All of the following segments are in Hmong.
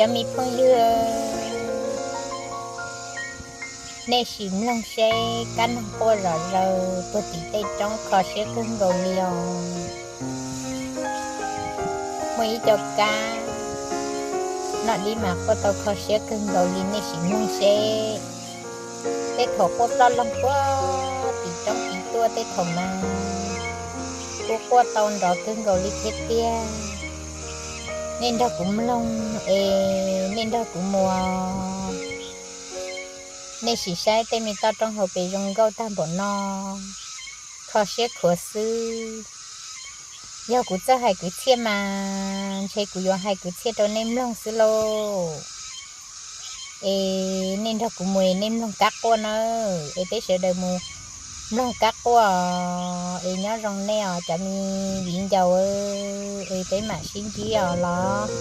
Cov me phooj ywg, nej sim mloog seb kab noog quaj zom zaws puag tim tej roob kho siab kawg nkaus li os. Muaj ib co kab noj dib mas quaj tau kho siab kawg nkaus li, nej sim mloog seb. Tej thaum quaj ploj loog puag tim roob tim tuaj tej thaum mas kuj quaj tau nrov kawg nkaus li thiab tiag. Nej nrog kuv mloog es nej nrog kuv mus. Nej sim saib tej me toj roob hauv pes zoo nkauj tag npaum no, kho siab khuav xwb. Yog kuv txawj hais kwv txhiaj mas ntshe kuv yuav hais kwv txhiaj rau nej mloog xwb lauj. Es nej nrog kuv mus es nej mloog kab quaj nawb, es peb sawv daws mus mloog kab quaj os. Es nyob zoo nej os cov me viv ncaus, es peb mam sib ntsib os los.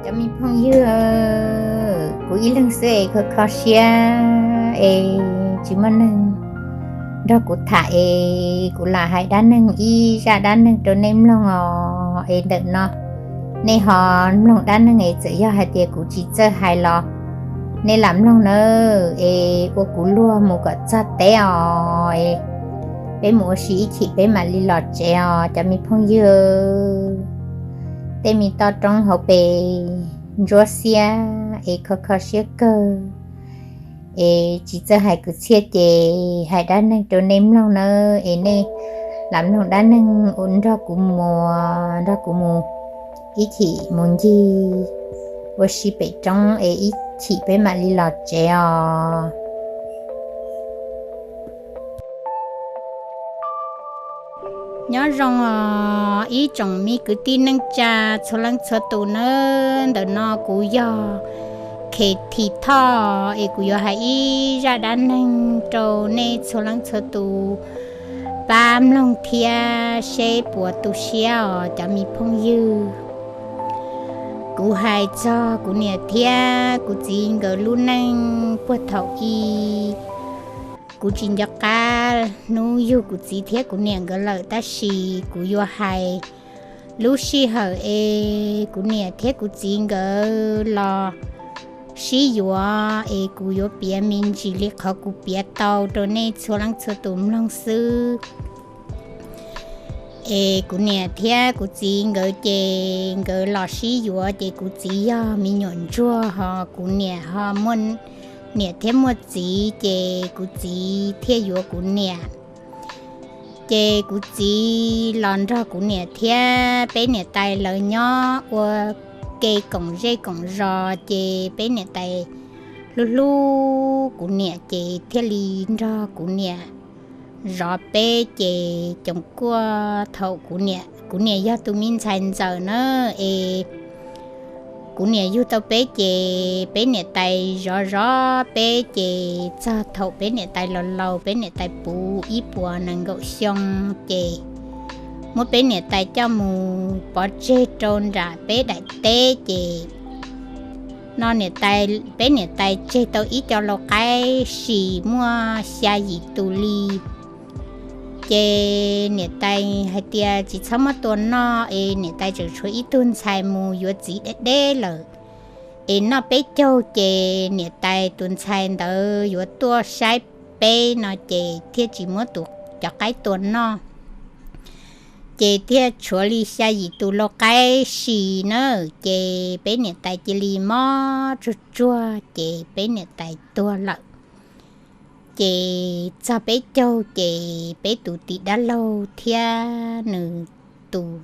Cov me phooj ywg, kuv ib leeg xwb es kho kho siab es tsis muaj neeg nrog kuv tham es kuv lam hais dab neeg ib zaj dab neeg rau nej mloog os. Es ntawm no nej ho mloog dab neeg es txawm yog hais tias kuv tsis txawj hais los nej lam mloog nawb, es ua kuv luag mus kom txog teb os. Peb mus ua si ib chim peb mam li los tsev os cov me phooj ywg. Tej me toj roob hauv pes ntsuab xiab es kho kho siab kawg, es tsis txawj hais kwv txhiaj ces hais dab neeg rau nej mloog nawb, es nej lam mloog dab neeg nrog kuv mus, nrog kuv mus ib chim mus ncig ua si pem roob es ib chim peb mam li los tsev os. Nyob zoo os ib tsoom me kwv tij neej tsa txhua leej txhua tus nawb. Ntawm no kuv yog Khe Thi Thoj es kuv yuav hais ib zaj dab neeg rau nej txhua leej txhua tus pab mloog thiab seb puas tu siab os cov me phooj ywg. Kuv hais txog kuv niam thiab kuv txiv nkawd lub neej puag thaum i kuv tsis nco qab hnub yug kuv txiv thiab kuv niam nkawd lawm, tab sis kuv yuav hais lub sij hawm es kuv niam thiab kuv txiv nkawd los sib yuav es kuv yuav piav me ntsis li qhov kuv piav tau rau nej txhua leej txhua tus mloog xwb. Es kuv niam thiab kuv txiv nkawd ces nkawd los sib yuav ces kuv txiv yog me nyuam ntsuag ho kuv niam ho muaj niam thiab muaj txiv ces kuv txiv thiaj yuav kuv niam. Ces kuv txiv los nrog kuv niam thiab peb niam tais lawv nyob ua ke koom zej koom zos ces peb niam tais hlub hlub kuv niam ces thiaj li nrog kuv niam zov peb ces coom kuaj thaum kuv niam, kuv niam yog tus me ntxhais ntxawm na es kuv niam yug tau peb ces peb niam tais zov zov peb ces txog thaum peb niam tais laus laus peb niam tais puv ib puas nees nkaum xyoo ces muab peb niam tais coj mus pov tseg rau nram peb daim teb ces no niam tais, peb niam tais tseg tau ib co lau qaib sis muaj xya yim tus li. Ces niam tais hais tias tsis txhob muab tua noj es niam tais tseem tshuav ib tug ntxhais mus yuav txiv deb deb lawm es noj peb caug ces niam tais tus ntxhais ntawd yuav tuaj saib peb no ces thiaj tsis muab tus cov qaib tua noj. Ces thiaj tshuav li xya yim tus lau qaib sis na, ces peb niam tais cia li mob tsuag tsuag ces peb niam tais tuag lawm. Ces txog peb caug ces peb tus tij dab laug thiab nws tus,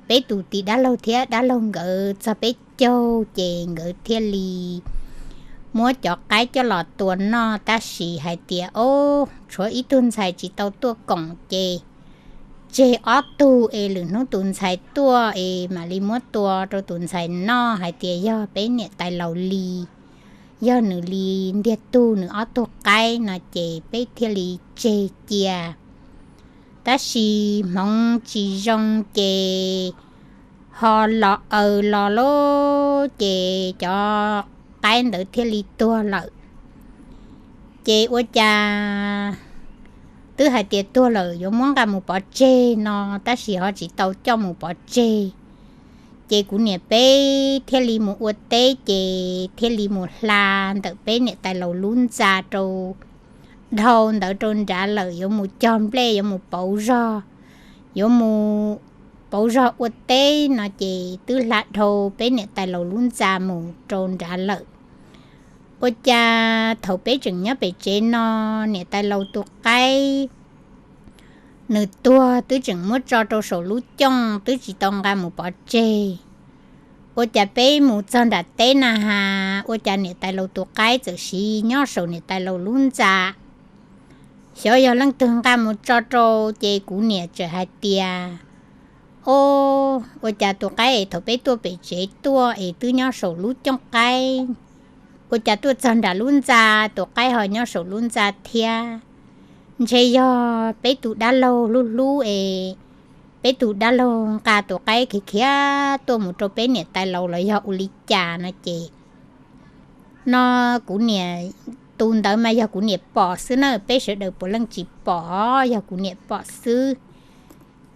peb tus tij dab laug thiab dab laug nkawd txog peb caug ces nkawd thiaj li muab cov qaib coj los tua noj tab sis hais tias o, tshuav ib tug ntxhais tsis tau tuaj koom ces tseg ob tug es lwm hnub tus ntxhais tuaj es mam li muab tua rau tus ntxhais noj hais tias yog peb niam tais laus li, yog nws li ntiag tug nws ob tug qaib no ces peb thiaj li tseg cia. Tab sis hmoov tsis zoo ces ho los aws los lauj ces cov qaib ntawd thiaj li tuag lawm. Ces ua cas twb hais tias tuag lawm yuav muab nqa mus pov tseg no tab sis ho tsis tau coj mus pov tseg. Ces kuv niam peb thiaj li mus ua teb ces thiaj li mus hla ntawm peb niam tais laus lub ntxa rau dhau ntawd rau nrad lawm yuav mus cog nplej yuav mus pauv zog, yuav mus pauv zog ua teb no ces twb hla dhau peb niam tais laus lub ntxa mus rau nrad lawm. Ua cas thaum peb tseem nyob pem tsev no niam tais laus tus qaib nws tuag twb tseem muab tso rau saum lub cooj twb tsis tau nqa mus pov tseg. Ua cas peb mus txog nram teb na has ua cas niam tais laus tus qaib txawm siv nyob saum niam tais laus lub ntxa. Xyov yog leej twg nqa mus tso rau ces kuv niam txawm hais tias o, ua cas tus qaib es thaum peb tuaj pem tsev tuaj es twb nyob saum lub cooj qaib, ua cas tuaj txog nram lub ntxa tus qaib ho nyob saum lub ntxa thiab? Ntshe yog peb tus dab laug hlub hlub es peb tus dab laug nqa tus qaib khiav khiav tuaj mus rau peb niam tais laus los yog ua li cas no ces no kuv niam, tus ntawd mas yog kuv niam pom xwb na, peb sawv daws puav leej tsis pom, yog kuv niam pom xwb.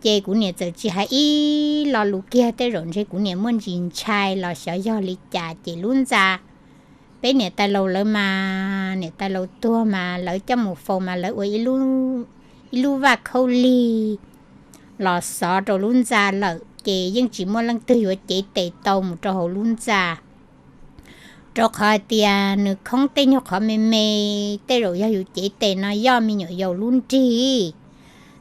Ces kuv niam txawm tsis hais ib lo lus kiag, tej zaum ntshe kuv niam muaj ntsis ntshai los xyov yog li cas ces lub ntxa peb niam tais laus lawv mas niam tais laus tuag mas lawv coj mus faus mas lawv ua ib lub ib lub vaj khaub lig los xov rau lub ntxa lawm, ces yeej tsis muaj leej twg yuav cev tes tau mus rau hauv lub ntxa. Rau qhov hais tias nws khoob tej nyuag qhov me me, tej zaum yog yus cev tes no yoj me nyuam yaus lub nrig,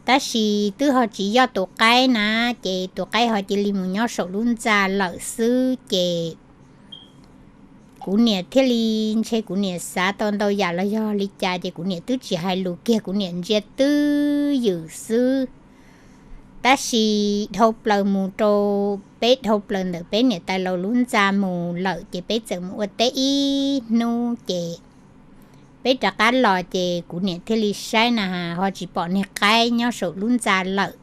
tab sis twb ho tsis yoj tus qaib na, ces tus qaib ho cia li mus nyob saum lub ntxa lawm xwb. Ces kuv niam thiaj li, ntshe kuv niam xav tau ntau yam los yog li cas, ces kuv niam twb tsis hais lus kiag, kuv niam ntsia twb ywm xwb. Tab sis dhau plaws mus rau, peb dhau plaws ntawm peb niam tais laus lub ntxa mus lawm, ces peb txawm mus ua teb ib hnub, ces peb rov qab los, ces kuv niam thiaj li saib na has ho tsis pom niag qaib nyob saum lub ntxa lawm.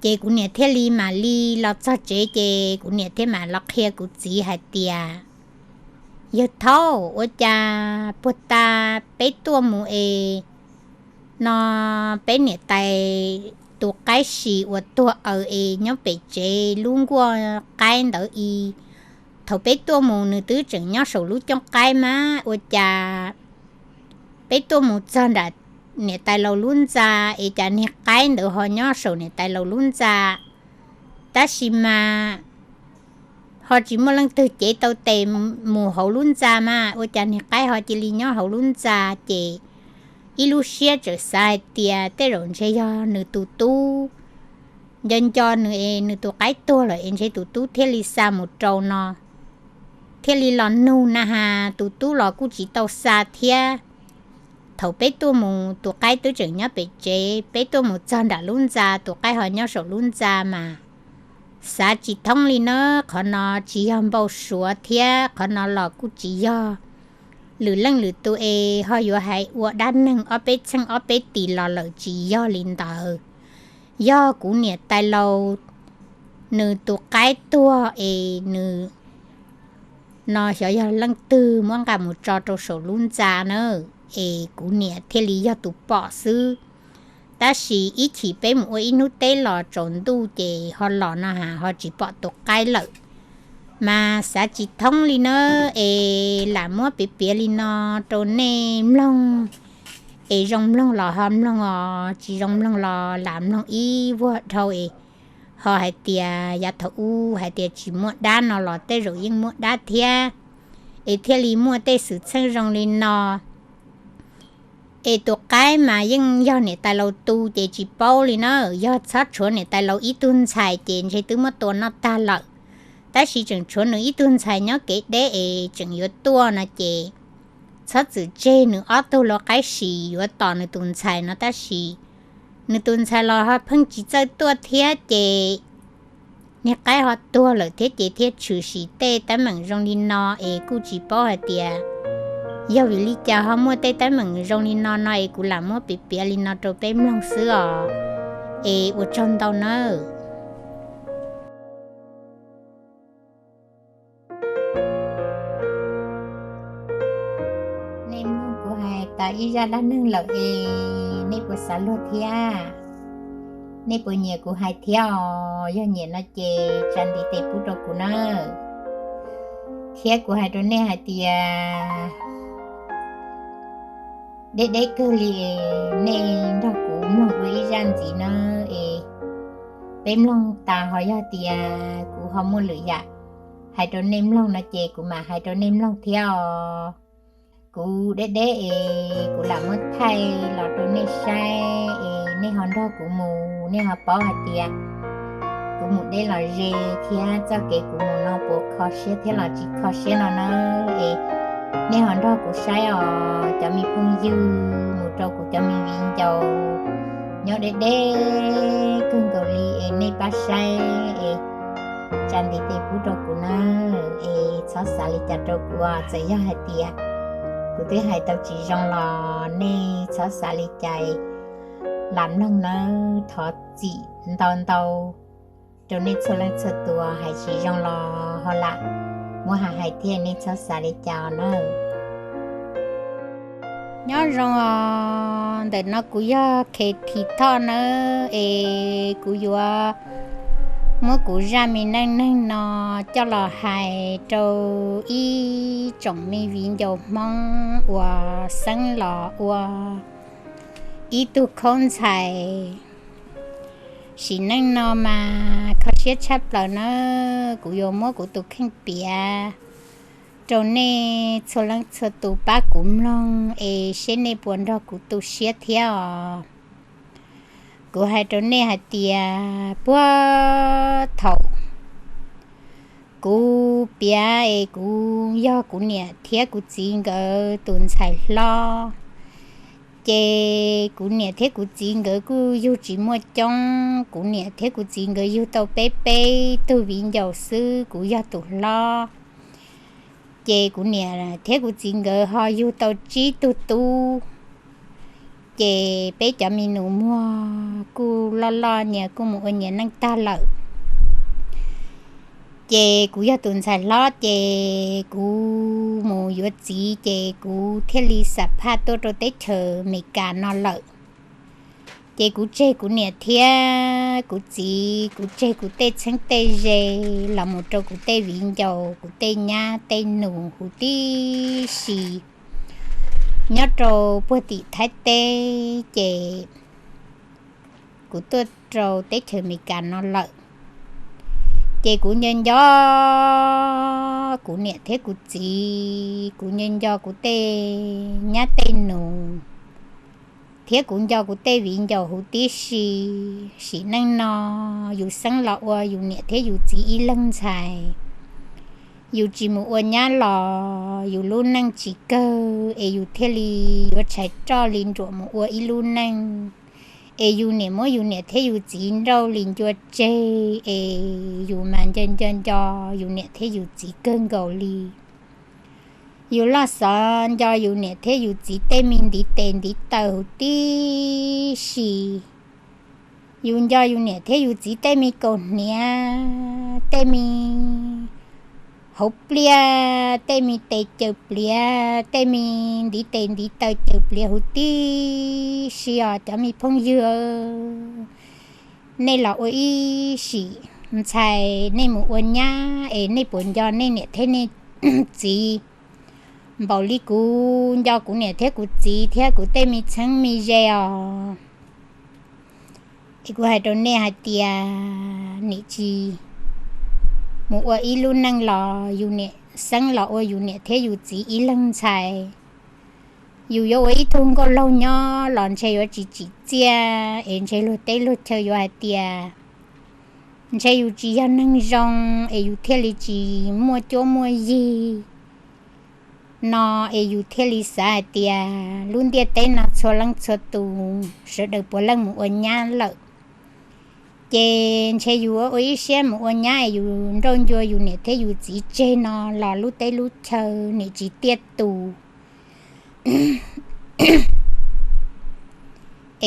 Ces kuv niam thiaj li mam li los txog tsev, ces kuv niam thiaj mam los qhia kuv txiv hais tias, yawg thaub, ua cas puag ta peb tuaj mus es no peb niam tais tus qaib si uas tuag aws es nyob pem tsev lub nkuaj qaib ntawd i, thaum peb tuaj mus nws twb tseem nyob saum lub cooj qaib mas ua cas peb tuaj mus txog nram niam tais laus lub ntxa es cas niag qaib ntawd ho nyob saum niam tais laus lub ntxa, tab sis mas ho tsis muaj leej twg cev tau tes mus hauv lub ntxa mas ua cas niag qaib ho cia li nyob hauv lub ntxa. Ces ib lub siab txawm xav hais tias tej zaum ntshe yog nws tus tub nco nco nws es nws tus qaib tuag lawm es ntshe tus tub thiaj li xa mus rau no, thiaj li los nug na has, tus tub los kuj tsis tau xa thiab. Thaum peb tuaj mus tus qaib twb tseem nyob pem tsev, peb tuaj mus txog nram lub ntxa tus qaib ho nyob saum lub ntxa mas xav tsis thoob li na. Qhov no tsis yog npau suav thiab qhov no los kuj tsis yog lwm leej lwm tus es ho yuav hais ua dab neeg ob peb txheej ob peb tis los lawm, tsis yog li ntawd. Yog kuv niam tais laus nws tus qaib tuag es nws no xyov yog leej twg muab nqa mus tso rau saum lub ntxa na, es kuv niam thiaj li yog tus pom xwb. Tab sis ib chim peb mus ua ib hnub teb los tsaus ntuj ces ho los no has ho tsis pom tus qaib lawm. Mas xav tsis thoob li na, es lam muab piav piav li no rau nej mloog, es zoo mloog los ho mloog os, tsis zoo mloog los lam mloog ib vuag dhau es ho hais tias yav thaum ub hais tias tsis muaj dab no los tej zaum yeej muaj dab thiab, es thiaj li muaj tej xwm txheej zoo li no. Es tus qaib mas yeej yog niam tais laus tu ces tsis paub li na, yog txhob tshuav niam tais laus ib tug ntxhais ces ntshe twb muab tua noj tag lawm. Tab sis tseem tshuav nws ib tug ntxhais nyob kev deb es tseem yuav tuaj no ces txhob txwm tseg nws ob tug lau qaib si yuav tos nws tus ntxhais no, tab sis nws tus ntxhais los ho pheej tsis txawj tuaj thiab ces niag qaib ho tuag lawm thiab ces thiaj tshwm sim tej teeb meem zoo li no, es kuj tsis paub hais tias yog vim li cas ho muaj tej teeb meem zoo li no no es kuv lam muab piav piav li no rau peb mloog xwb os. Es ua tsaug ntau nawb. Nej mloog kuv hais tas ib zaj dab neeg lawm es nej puas xav luag thiab? Nej puas nyiam kuv hais thiab os? Yog nyiam no ces tsa ntiv tes pub rau kuv nawb. Thiab kuv hais rau nej hais tias deb deb kawg li es nej nrog kuv mloog dua ib zaj ntxiv nawb es peb mloog tas ho yog tias kuv ho muaj lwm yam hais rau nej mloog no ces kuv mam hais rau nej mloog thiab os. Kuv deb deb es kuv lam muab thaij los rau nej saib es nej ho nrog kuv mus, nej ho paub hais tias kuv mus deb los ze thiab txoj kev kuv mus no puas kho siab thiab los tsis kho siab no na. Es nej ho nrog kuv saib os cov me phooj ywg, mus rau kuv cov me viv ncaus nyob deb deb kawg nkaus li es nej pab saib es tsa ntiv tes pub rau kuv nawb. Es txhob xav li cas rau kuv, txawm yog hais tias kuv twb hais tau tsis zoo los nej txhob xav li cas, lam mloog nawb. Thov txim ntau ntau rau nej txhua leej txhua tus, hais tsis zoo los ho lam muab hais hais thiab, nej txhob xav li cas nawb. Nyob zoo os, ntawm no kuv yog Khe Thi Thoj nawb es kuv yuav muab kuv zaj me neej neeg no coj los hais rau ib tsoom me viv ncaus Hmoob uas xeeb los ua Ib tug khaub ntxhais sim neej no mas kho siab tshaj plaws nawb. Kuv yuav muab kuv tus kheej piav rau nej txhua leej txhua tus pab kuv mloog es seb nej puas nrog kuv tu siab thiab os. Kuv hais rau nej hais tias puag thaum kuv piav es kuv yog kuv niam thiab kuv txiv nkawd tus ntxhais hlob, ces kuv niam thiab kuv txiv nkawd kuj yug tsis muaj coob. Kuv niam thiab kuv txiv nkawd yug tau peb peb tug viv ncaus xwb, kuv yog tus hlob. Ces kuv niam thiab kuv txiv nkawd ho yug tau tsib tug tub. Ces peb cov me nus muag kuj loj loj nyias kuj mus ua nyias neej tag lawm. Ces kuv yog tus ntxhais hlob ces kuv mus yuav txiv ces kuv thiaj li xam phaj tuaj rau teb chaws Amelikas no lawm. Ces kuv tseg kuv niam thiab kuv txiv, kuv tseg kuv tej txheeb tej ze los mus rau kuv tej viv ncaus, kuv tej nyab tej nus huv tib si nyob rau puag tim Thaib teb. Ces kuv tuaj rau teb chaws Amelikas no lawm. Ces kuv nco nco kuv niam thiab kuv txiv, kuv nco nco kuv tej nyab tej nus, thiab kuv nco kuv tej viv ncaus huv tib si. Sim neej no yus xeeb los ua yus niam thiab yus txiv ib leeg ntxhais, yus tsis mus ua nyab los yus lub neej tsis kawg es yus thiaj li yuav tshais roj li nruam mus ua ib lub neej. Es yus niam muab yus niam thiab yus txiv nrauj li ncua tseg, es yus mas nco nco nco yus niam thiab yus txiv kawg nkaus li. Yus loj xov nco yus niam thiab yus txiv tej me ntiv tes ntiv taw huv tib si. Yus nco yus niam thiab yus txiv tej me kaus hniav, tej me hauv pliaj, tej me tes caws pliav, tej me ntiv tes ntiv taw caws pliav huv tib si os cov me phooj ywg. Nej los ua ib sim ntxhais nej mus ua nyab es nej puas nco nej niam thiab nej txiv npaum li kuv nco kuv niam thiab kuv txiv thiab kuv tej me txheeb me ze os? Es kuv hais rau nej hais tias nim tsis mus ua ib lub neej los yus niam xeeb los ua yus niam thiab yus txiv ib leeg ntxhais. Yus yuav ua ib tug nkauj laug nyob los ntshe yuav tsis tsim txiaj es ntshe luag teb luag chaw yuav hais tias ntshe yus tsis yog neeg zoo es yus thiaj li tsis muaj cuab muaj yig no, es yus thiaj li xav hais tias lub ntiaj teb no txhua leej txhua tus sawv daws puav leej mus ua nyab lawm. Ces ntshe yus ua ib siab mus ua nyab es yus nrauj ncua yus niam thiab yus txiv tseg no los lub teb lub chaw nim tsis tiaj tus,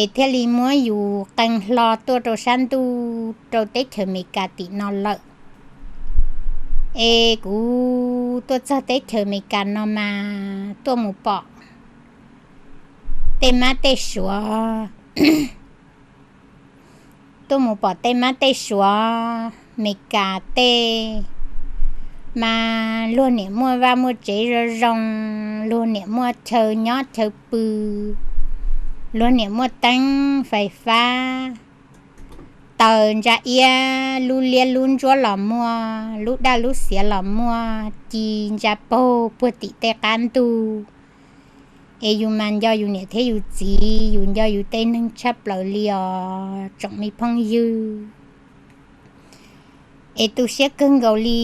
es thiaj li muab yus qee hlo tuaj rau sab ntuj rau teb chaws Amelikas tim no lawm. Es kuv tuaj txog teb chaws Amelikas no mas tuaj mus pom tej mab tej suav, tuaj mus pom tej mab tej suav Amelikas tej mas luag niam muaj vaj muaj tsev zoo zoo, luag niam muaj chaw nyob chaw pw, luag niam muaj teeb fais fab, taws ntsa iab lub liab lub ntsuab los muaj, lub daj lub xiav los muaj, ci ntsa paug puag tim tej qab ntug. Es yus mas nco yus niam thiab yus txiv, yus nco yus tej neeg tshaj plaws li os tsoom me phooj ywg. Es tu siab kawg nkaus li,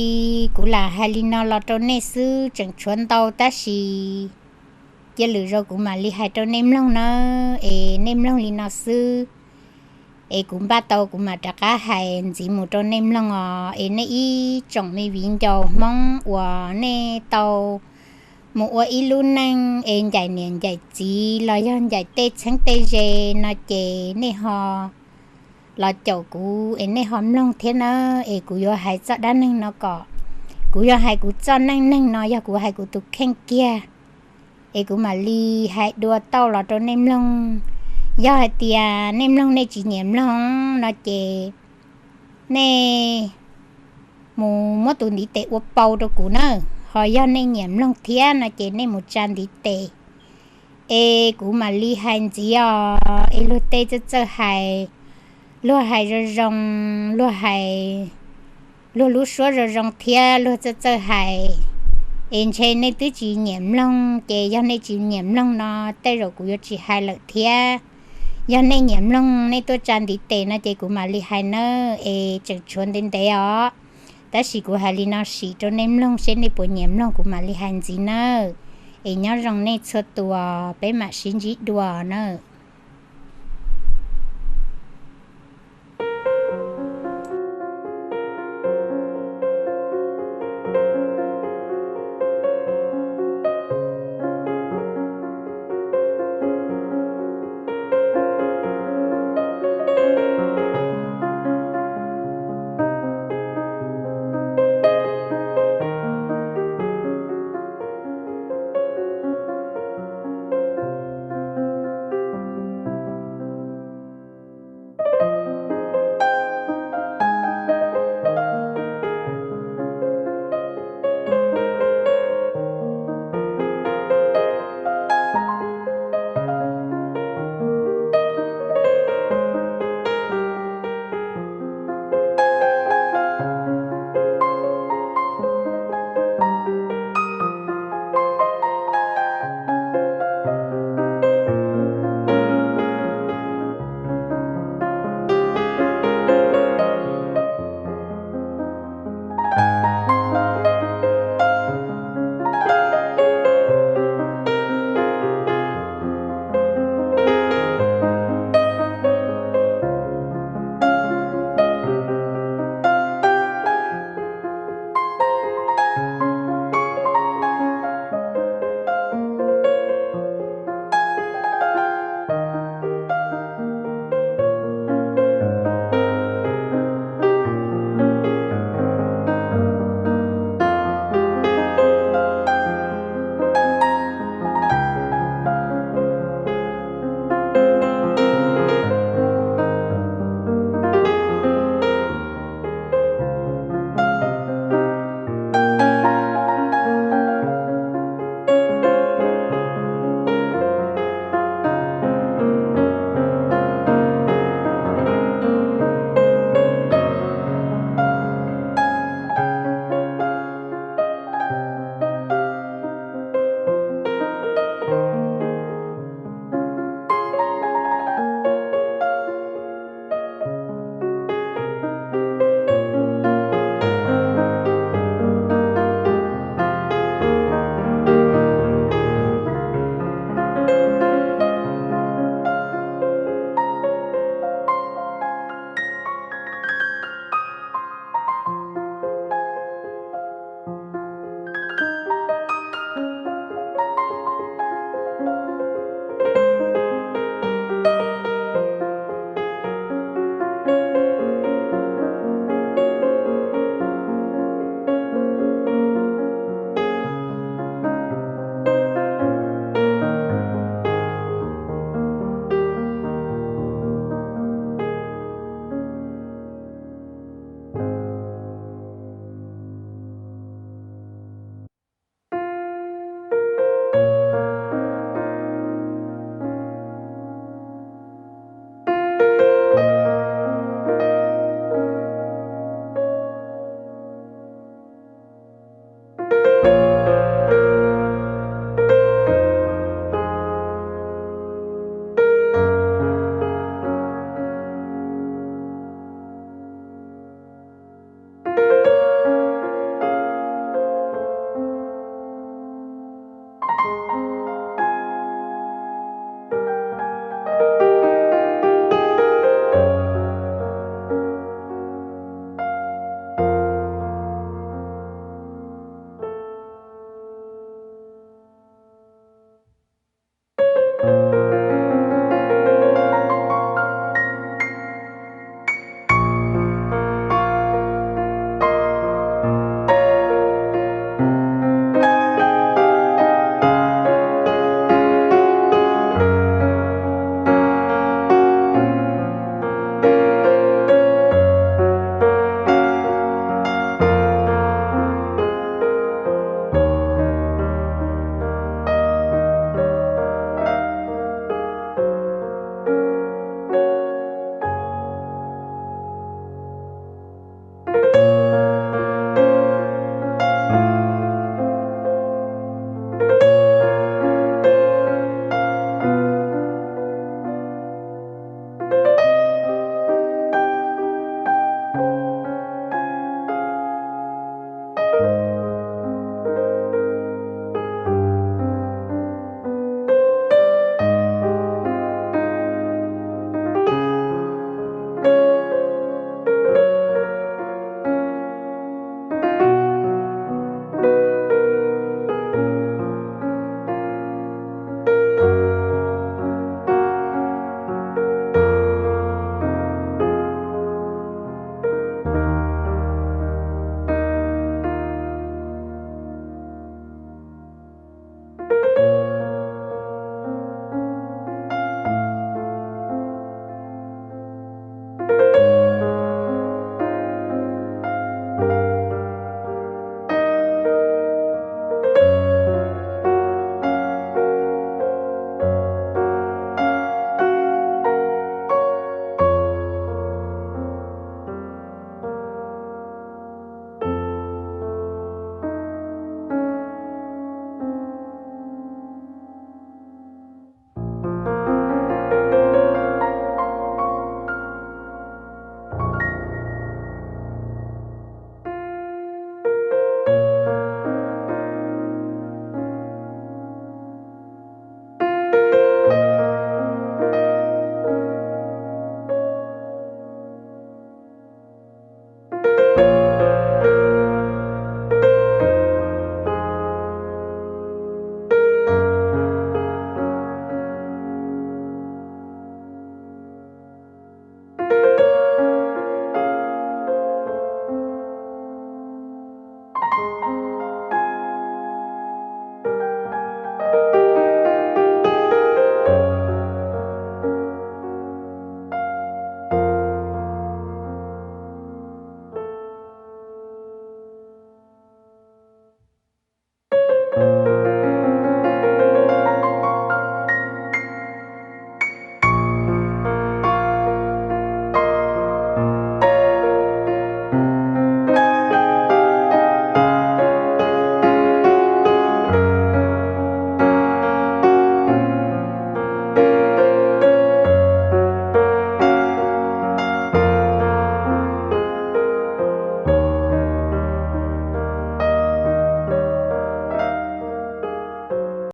kuv lam hais li no los rau nej xwb tseem tshuav ntau tab sis cia lwm zaus kuv mam li hais rau nej mloog nawb, es nej mloog li no xwb. Es kuv npaj tau kuv mam rov qab hais ntxiv mus rau nej mloog os. Es nej ib tsoom me viv ncaus Hmoob uas nej tau mus ua ib lub neej es ncaim niam ncaim txiv los yog ncaim tej txheeb tej ze no ces nej ho los caum kuv es nej ho mloog thiab nawb. Es kuv yuav hais txoj dab neeg no kom, kuv yuav hais kuv txoj neej neeg no yog kuv hais kuv tus kheej kiag. Es kuv mam li hais dua tauj los rau nej mloog. Yog hais tias nej mloog nej tsis nyiam mloog no ces nej mus muab tus ntiv tes ua pau rau kuv na. Ho yog nej nyiam mloog thiab no ces nej mus tsa ntiv tes. Es kuv mam li hais ntxiv os, es luag tej txawj txawj hais, luag hais zoo zoo, luag hais, luag lub suab zoo zoo thiab luag txawj txawj hais, es ntshe nej twb tsis nyiam mloog, ces yog nej tsis nyiam mloog no tej zaum kuv yuav tsis hais lawm thiab. Yog nej nyiam mloog, nej tuaj tsa ntiv tes no ces kuv mam li hais nawb, es tseem tshuav ntev ntev os. Tab sis kuv hais li no sim rau nej mloog seb nej puas nyiam mloog kuv mam li hais ntxiv nawb. Es nyob zoo nej txhua tus, peb mam sib ntsib dua nawb.